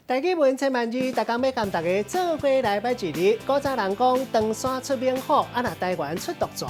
台語文千萬字，逐工欲共大家做伙來䆀一字。古早人講唐山出猛虎，啊若台灣出毒蛇。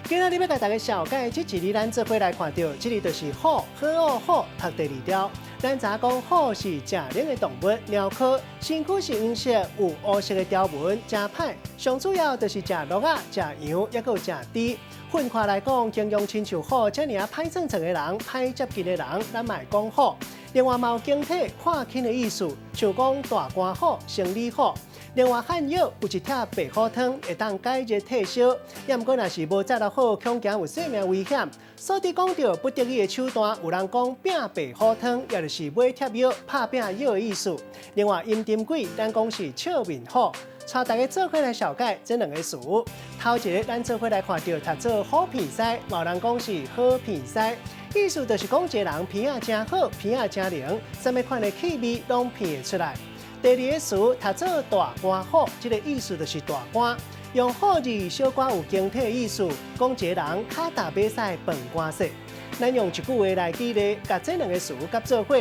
今仔日欲共大家紹介這一字，咱做伙來看著，這字就是虎，呵哦虎，讀第二調。咱知影講虎是誠靈的動物，貓科，身軀是黃色，有烏色的條紋，誠歹。上主要就是食鹿仔、食羊，抑閣有食豬。分開來講，形容親像虎遮爾仔歹創創的人、歹接近的人，咱嘛會講虎。另外嘛有形體看輕的意思，像講大官虎、生理虎。另外漢藥有一帖白虎湯，會當解熱退燒，抑毋過若是無紮得好，恐驚有性命危險。所以講著不得已的手段，有人講拼白虎湯，也就是買帖藥、拍拚藥的意思。另外陰沉鬼，咱講是笑面虎。帶大家做伙來紹介這兩个詞。頭一个，咱做伙來看著讀做虎鼻師，嘛有人講是好鼻師，意思就是講一个人鼻仔誠好，鼻仔誠靈，啥物款的氣味攏鼻會出來。第二个詞讀做大官虎，這个意思就是大官。用虎字小可有形體的意思，講一个人跤踏馬屎飯碗細。咱用一句話來舉例，共這兩个詞佮做伙。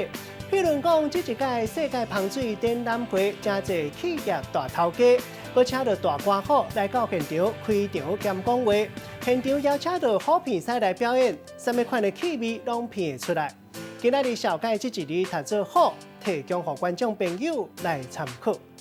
譬如講，這一屆世界風水展覽會，誠濟企業大頭家，閣請著大官虎來到現場開場兼講話，現場邀請著虎鼻師來表演，啥物款的氣味攏鼻會出來。今仔日紹介這一字讀做虎，提供予觀眾朋友來參考。